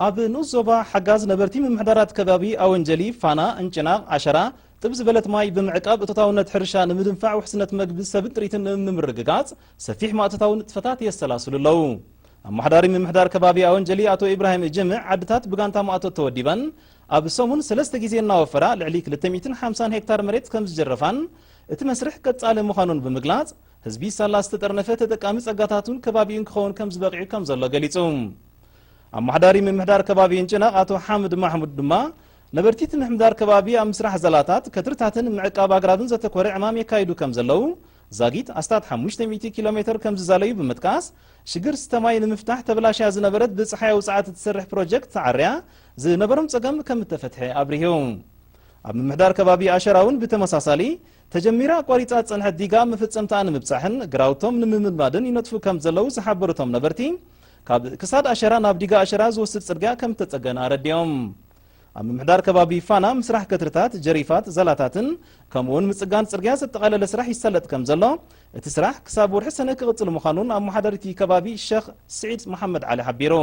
ኣብ ንኡስ ዞባ ሓጋዝ ነበርቲ ምምሕዳራት ከባቢ ኣወንጀሊ፣ ፋና፣ እንጭናቕ፣ ዓሸራ፣ ጥብ ዝበለት ማይ ብምዕቃብ እቶታውነት ሕርሻ ንምድንፋዕ ውሕስነት መግቢ ሰብን ጥሪትን ንምምርግጋጽ ሰፊሕ ማእቶታዊ ንጥፈታት የሰላስሉ ኣለዉ። ኣመሓዳሪ ምምሕዳር ከባቢ ኣወንጀሊ ኣቶ ኢብራሂም ጅምዕ፣ ዓድታት ብጋንታ ማእቶት ተወዲበን ኣብ ሰሙን ሰለስተ ግዜ እናወፈራ ልዕሊ ክልተ ሚእትን ሓምሳን ሄክታር መሬት ከም ዝጀረፋን እቲ መስርሕ ቀጻሊ ምዃኑን ብምግላጽ፣ ህዝቢ ሳላ ዝተጠርነፈ ተጠቃሚ ጸጋታቱን ከባቢኡን ክኸውን ከም ዝበቕዑ ከም ዘሎ ገሊጹ። ኣመሓዳሪ ምምሕዳር ከባቢ እንጭናቕ ኣቶ ሓምድ ማሕሙድ ድማ፣ ነበርቲ እቲ ምምሕዳር ከባቢ ኣብ ምስራሕ ዘላታት፣ ከትርታትን ምዕቃብ ኣግራብን ዘተኮረ ዕማም የካይዱ ከም ዘለዉ፣ ዛጊት ኣስታት ሓሙሽተ ሚእቲ ኪሎ ሜትር ከም ዝዛለዩ ብምጥቃስ፣ ሽግር ስተ ማይ ንምፍታሕ ተበላሽያ ዝነበረት ብጸሓያዊ ሰዓት እትሰርሕ ፕሮጀክት ተዓርያ ዝነበሮም ጸገም ከም እተፈትሐ ኣብሪሁ። ኣብ ምምሕዳር ከባቢ ኣሸራ እውን ብተመሳሳሊ፣ ተጀሚራ ኣቋሪጻ ዝጸንሐት ዲጋ መፈጸምታኣ ንምብጻሕን ግራውቶም ንምምልማድን ይነጥፉ ከም ዘለዉ ዝሓበሩ እቶም ነበርቲ፣ ካብ ክሳድ ኣሸራ ናብ ዲጋ ኣሸራ ዝወስድ ጽርግያ ከም እተጸገነ ኣረዲኦም። ኣብ ምምሕዳር ከባቢ ፋና ምስራሕ ከትርታት፣ ጀሪፋት፣ ዘላታትን ከምኡውን ምጽጋን ጽርግያ ዘጠቓለለ ስራሕ ይሳለጥ ከም ዘሎ፣ እቲ ስራሕ ክሳብ ወርሒ ሰነ ክቕጽል ምዃኑን ኣመሓዳሪቲ ከባቢ ሸኽ ስዒድ መሓመድ ዓሊ ሓቢሩ።